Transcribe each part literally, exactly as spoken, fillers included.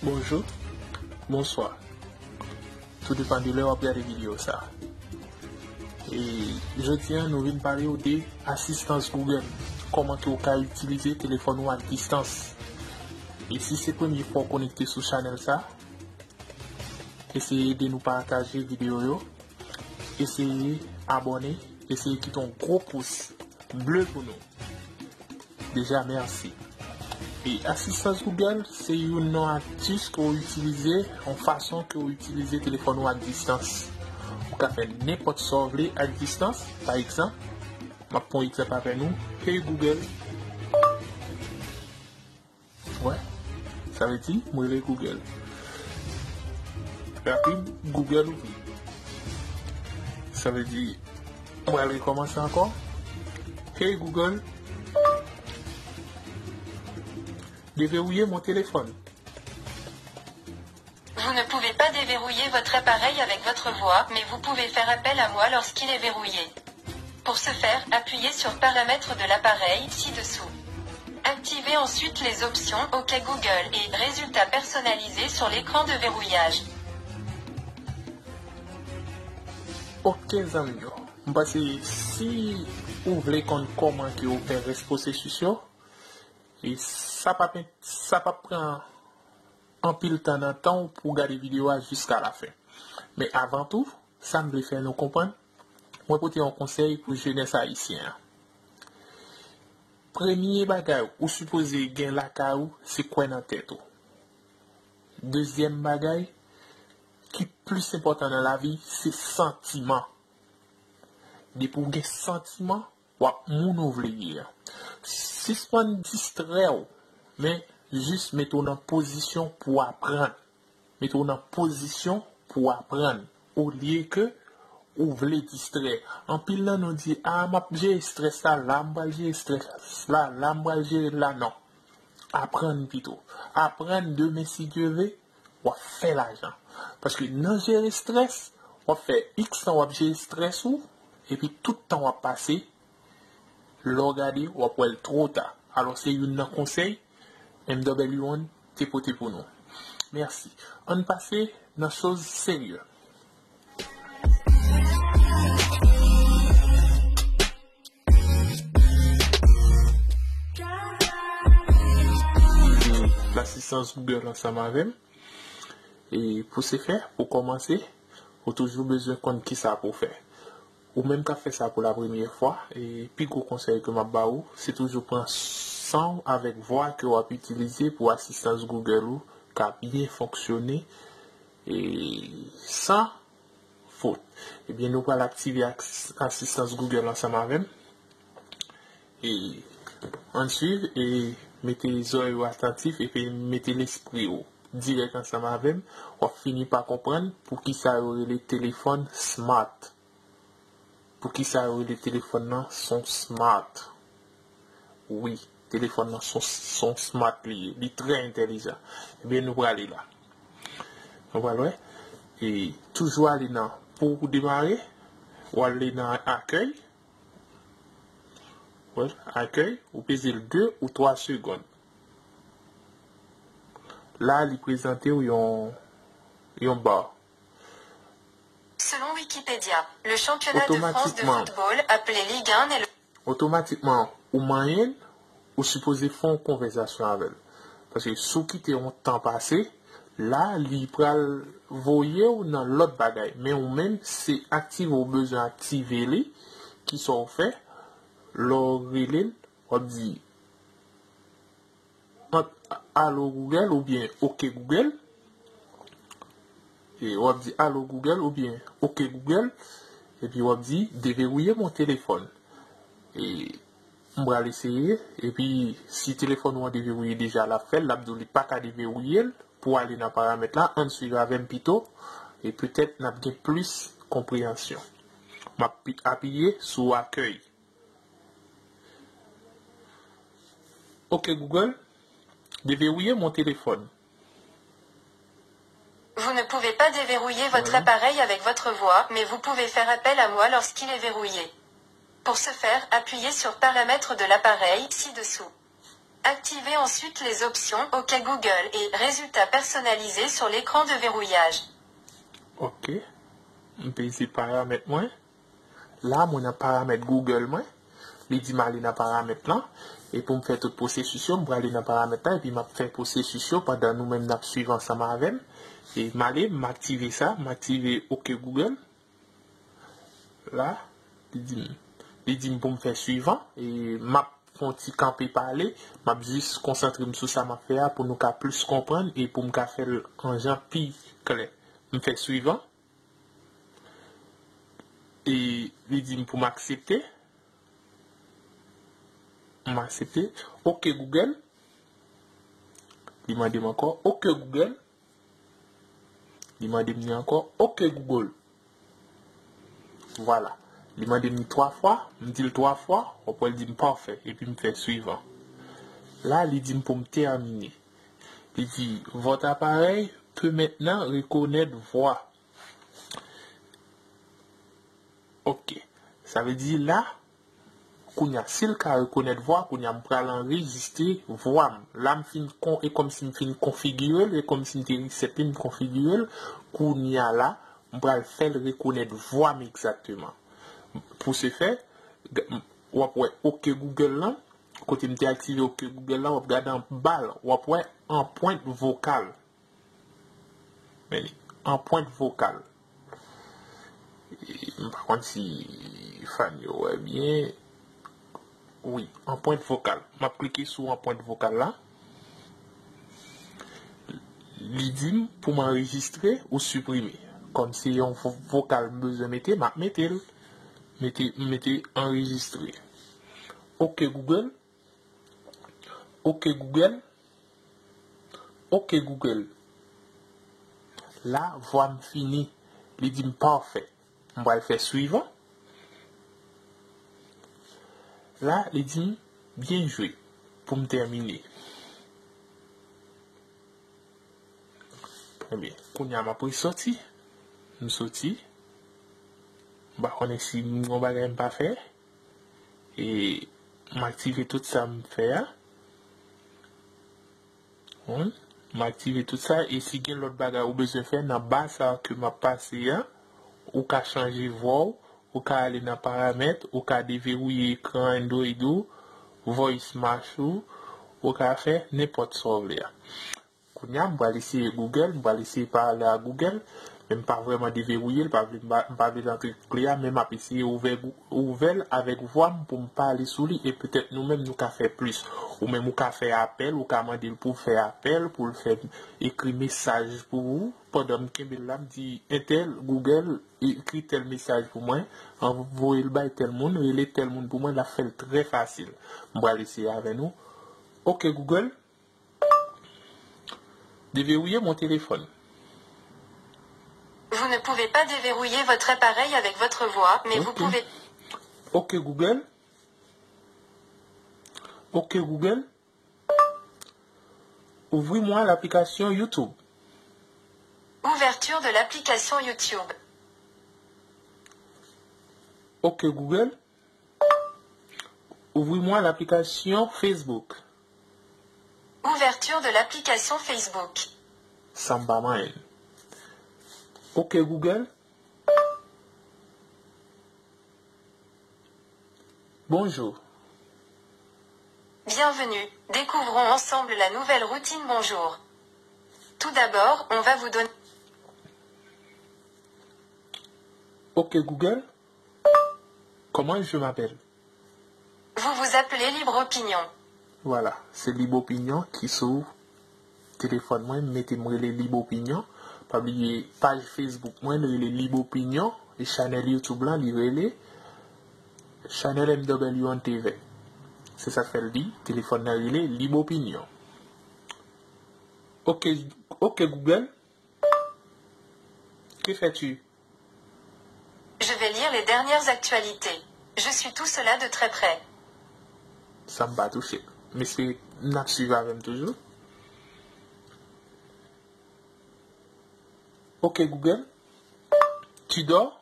Bonjou, bonswa. Tou depann de lè w ap gade videyo sa. E jodi a, nou vin pale w de asistans Google. Kòman ke w ka itilize telefòn ou ak distans. E si se premye fwa w konekte sou chanèl sa, eseye ede nou pataje videyo yo. Eseye abòne. Eseye kite yon gwo pous ble pou nou. Deja, mèsi. E asistans Google se youn nan atis ke w itilize, yon fason ke w itilize telefòn ou ak distans. Ou ka fè nenpòt sa w vle ak distans. Pa egzanp, m ap pran yon egzanp avè nou. Hey Google. Wè, sa vle di, m rele Google. Rapid, Google ouvri. Sa vle di, m pral rekòmanse ankò. Hey Google, déverrouillez mon téléphone. Vous ne pouvez pas déverrouiller votre appareil avec votre voix, mais vous pouvez faire appel à moi lorsqu'il est verrouillé. Pour ce faire, appuyez sur Paramètres de l'appareil, ci-dessous. Activez ensuite les options OK Google et Résultats personnalisés sur l'écran de verrouillage. Ok, zanmi yo. M panse si ou vle konn kòman ke ou fè rès pwosesis yo, e sa p ap, sa p ap pran anpil tan nan tan w pou w gade videyo a jiska lafen. Men avan tou, sa m vle fè nou konprann, mwen pote yon konsèy pou jenès ayisyen an. Premye bagay ou sipoze gen lakay ou, se kwè nan tèt ou. Dezyèm bagay ki plis enpòtan nan lavi, se santiman. Depi w gen santiman, w ap moun ou vle ye a. Sispann distrè w, men jis mete w nan pozisyon pou w aprann. Mete w nan pozisyon pou w aprann, olye ke ou vle distrè. Anpil nan nou di, a, m ap jere estrès la, la m pral jere estrès la, la m pral jere l la, non. Aprann pito. Aprann, demen, si Dye ve, w ap fè lajan. Paske nan jere estrès, w ap fè iks tan w ap jere estrès ou, epi tout tan w ap pase, lè w gade, w ap wè l twò ta. Alò, se youn nan konsèy M W one te pote pou nou. Mèsi. Ann pase nan choz serye. Lasistans Google ansanm avè m. E pou se fè, pou kòmanse, ou toujou bezwen konn kisa pou w fè. Ou menm k ap fè sa pou la premyè fwa, e pi gwo konsèy ke m ap ba ou, se toujou pran san w avèk vwa ke w ap itilize pou asistans Google ou ka byen fonksyone, e san fot. Ebyen, nou pral aktive ak-, asistans Google ansanm avè m. E ann swiv e mete zòrèy ou atantif epi mete lespri ou dirèk ansanm avè m. W ap fini pa konprann poukisa yo rele telefòn smart. Poukisa yo rele telefòn nan s on smart? Wi, telefòn nan s on, s on smart li ye. Li trè entèlijan. Ebyen, nou prale la. Nou pral wè. E toujou ale nan, pou w demare, w ale nan akèy. Wè, akèy, ou peze l de ou twa segonn. La, li prezante w yon, yon ba. Selon Wikipédia, le championnat de France de football, appelé Ligue un, est le Otomatikman, ou manyen l, ou sipoze fè yon konvèsasyon avè l. Paske si w kite yon tan pase, la, li pral voye w nan lòt bagay. Men ou menm, se aktive w bezwen aktive li, kisa w fè, lè w rele l, w ap di, ant Allo Google oubyen Ok Google. E w ap di Allo Google oubyen Ok Google. Epi w ap di deverrouiller mon téléphone. E m pral eseye. Epi si telefòn ou an deverrouye deja, l ap fè l. L ap di w li pa ka deverrouye l pou ale nan paramèt la. Ann swiv avè m pito. E petèt n ap gen plis konpreyansyon. M ap pi-, apiye sou akèy. Ok Google, déverrouillez mon téléphone. Vous ne pouvez pas déverrouiller votre appareil avec votre voix, mais vous pouvez faire appel à moi lorsqu'il est verrouillé. Pour ce faire, appuyez sur Paramètres de l'appareil, ci-dessous. Activez ensuite les options OK Google et résultats personnalisés sur l'écran de verrouillage. Ok. M peze paramèt mwen. La, mwen nan paramèt Google mwen. Li di m ale nan paramèt lan. E pou m fè tout pwosesis yo, m prale nan paramèt la epi m ap fè pwosesis yo pandan nou menm n ap swiv ansanm avè m. E m ale, m aktive sa, m aktive OK Google. La, li di m, li di m pou m fè swivan. E m ap fè yon ti kanpe pale. M ap jis konsantre m sou sa m ap fè a pou nou ka plis konprann e pou m ka fè l an jan pi klè. M fè swivan. E li di m pou m aksepte. M aksepte. Ok Google. Li mande m ankò. Ok Google. Li mande m ni ankò. Ok Google. Vwala. Li mande m ni twa fwa. M di l twa fwa. W ap wè l di m pafè. Epi m fè swivan. La, li di m pou m tèmine. Li di, votre appareil peut maintenant reconnaître voix. Ok. Sa vle di la, kounye a, si l ka rekonèt vwa, kounye a m pral anrejistre vwa m. La m fin kon, e kòmsi m fin konfigire l, e kòmsi m te reset li, m konfigire l. Kounye a la, m pral fè l rekonèt vwa m egzakteman. Pou se fè, w ap wè OK Google lan, kote m te aktive OK Google lan, w ap gade anba l, w ap wè anpwent vokal. Men li, anpwent vokal. E, m pa konn si fan yo wè byen. Wi, anpwent vokal. M ap klike sou anpwent vokal la. Li di m pou m anrejistre ou siprime. Kòm se yon vo- vokal m bezwen mete, m ap mete l. Mete, m mete anrejistre. Ok Google. Ok Google. Ok Google. La, vwa m fini. Li di m pafè. M pral fè swivan. La, li di m byen jwe pou m tèmine. Ebyen, kounye a m ap resòti. M soti. M pa konnen si m gen yon bagay m pa fè. E m aktive tout sa m fè a. Wi. M aktive tout sa. E si gen lòt bagay ou bezwen fè nan ba sa ke m ap pase a, ou ka chanje vwa w, ou ka ale nan paramèt, ou ka deverouye ekran Android ou, voice mash ou, ou ka fè nenpòt sa w vle a. Kounye a, m pral eseye Google, m pral eseye pale a Google, men m pa vrèman deverouye l, pa vle, m pa, m pa vle l antre kle a, men m ap eseye ouvè, ouvè l avèk vwa m pou m pale sou li, e petèt nou menm nou ka fè plis. Ou menm ou ka fè apèl, ou ka mande l pou fè apèl, pou l fè ekri mesaj pou ou, pandan m kenbe l la, m di entèl, Google, ekri tèl mesaj pou mwen, voye l bay tèl moun, rele tèl moun pou mwen, l ap fè l trè fasil. M pral eseye avè nou. Ok Google. Déverrouillez mon téléphone. Vous ne pouvez pas déverrouiller votre appareil avec votre voix, mais vous Ok. Pouvez. Ok Google. Ok Google. Ouvre-moi l'application YouTube. Ouverture de l'application YouTube. Ok Google. Ouvre-moi l'application Facebook. Ouverture de l'application Facebook. Sa m pa manyen. Ok Google. Bonjour. Bienvenue. Découvrons ensemble la nouvelle routine bonjour. Tout d'abord, on va vous donner. Ok Google. Comment je m'appelle? Vous vous appelez Libre Opinion. Vwala, se Libre Opinion ki sou telefòn mwen, m mete m rele Libre Opinion. Pa bliye paj Facebook mwen, li rele Libre Opinion, e chanèl YouTube lan, li rele Chanèl M W N T V. Se sa k fè l di, telefòn nan rele Libre Opinion. Ok, ok Google. Que fais-tu? Je vais lire les dernières actualités. Je suis tout cela de très près. Sa m pa touche. M espere n ap swiv avè m toujou. Ok Google. Tu dors?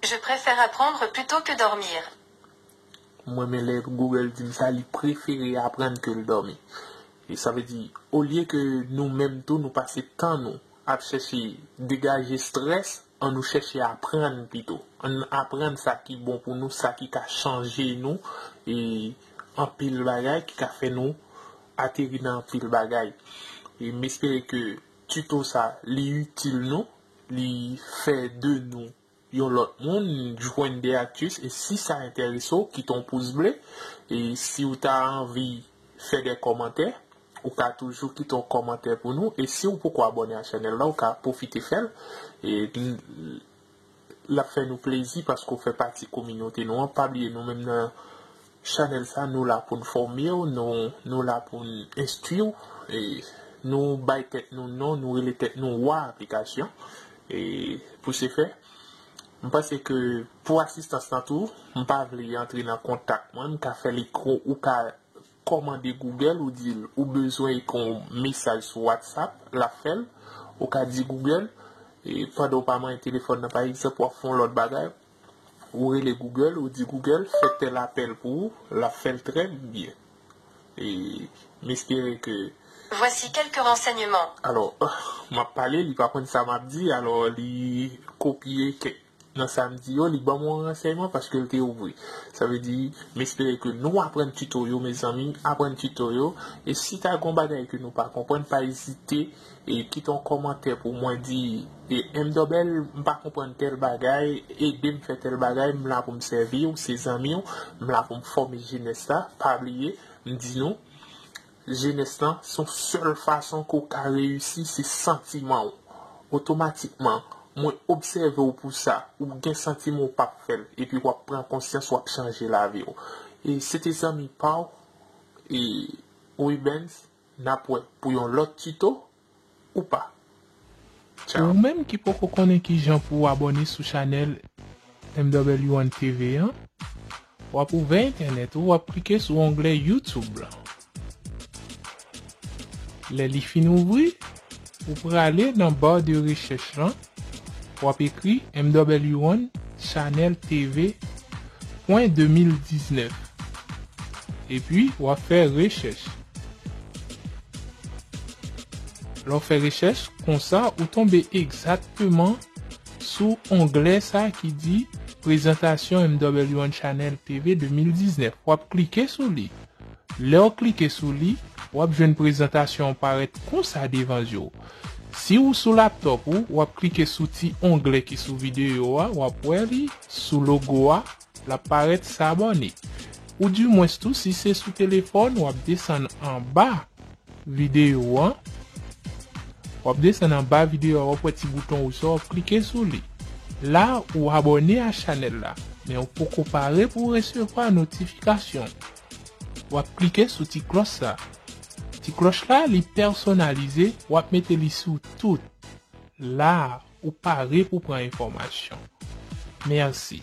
Je préfère apprendre plutôt que dormir. Mwen renmen lè Google di m sa, li prefere aprann ke l dòmi. E sa vle di, olye ke nou menm tou, nou pase tan nou ap chèche degaje strès, ann nou chèche aprann pito. Ann aprann sa ki bon pou nou, sa ki ka chanje nou, e anpil bagay ki ka fè nou ateri nan anpil bagay. E m espere ke tuto sa, li itil nou, li fè de nou yon lòt moun, jwenn de aktis, e si sa enterese w, kite yon pous ble, e si w ta anvi fè de kòmantè, ou ka toujou kite yon kòmantè pou nou, e si w poko abòne a chanèl la, ou ka pwofite fè l, e l ap fè nou plezi paske w fè pati kominote nou an. Pa bliye, nou menm nan chanèl sa, nou la pou n fòme w, nou, nou la pou n enstwi w, e nou bay tèt nou non, nou rele tèt nou wa aplikasyon. E pou se fè, m panse ke pou asistans lan tou, m pa vle antre nan kontak mwen, m ka fè l ekri, ou ka kòmande Google, ou di l ou bezwen ekri yon mesaj sou WhatsApp, l ap fè l, ou ka di Google, e pandan w pa manyen telefòn nan, pa egzanp, w ap fè yon lòt bagay, ou rele Google, ou di Google, fè tèl apèl pou ou, l ap fè l trè byen. E m espere ke Voici quelques renseignements. Alò, m ap pale, li pa konn sa m ap di, alò li kopye kèk nan sa m di yo, li ban m yon ransèyman paske l te ouvri. Sa vle di, m espere ke nou aprann tuto yo, mezanmi, aprann tuto yo. E si ta gen yon bagay ke nou pa konprann, pa ezite e kite yon kòmantè pou mwen di, e M W, m pa konprann tèl bagay, ede m fè tèl bagay, m la pou m sèvi w, se zanmi w, m la pou m fòme jenès la, pa bliye, m di nou, jenès lan, se yon sèl fason ke w ka reyisi, se santiman w. Otomatikman, mwen obsève w pou sa, ou gen santiman w p ap fè l, epi w ap pran konsyans, w ap chanje lavi w. E se te zanmi pa w, e Rubens, n ap wè pou yon lòt tuto, ou pa. Tchaw. Ou menm ki poko konnen kijan pou w abòne sou chanèl M W One T V an, w ap ouvè entènèt ou, w ap klike sou onglè YouTube lan. Lè li fin ouvri, ou prale nan ba de rechèch lan, w ap ekri M W One Channel T V pwen de mil diznèf. Epi, w ap fè rechèch. Lè w fè rechèch, konsa, ou tonbe egzakteman sou onglè sa ki di Prezantasyon M W One Channel T V de mil diznèf. W ap klike sou li. Lè w klike sou li, w ap jwenn prezantasyon an parèt konsa devan zye w. Si w sou laptòp ou, w ap klike sou ti onglè ki sou videyo a, w ap wè li sou logo a, l ap parèt s'abonner. Oudimwens tou, si se sou telefòn, w ap desann anba videyo an. W ap desann anba videyo a, w ap wè ti bouton wouj sa, w ap klike sou li. La, ou abòne a chanèl la, men ou poko pare pou w resevwa notifikasyon. W ap klike sou ti klòch sa. Ti klòch la, li pèsonalize, w ap mete li sou tout. La, ou pare pou pran enfòmasyon. Mèsi.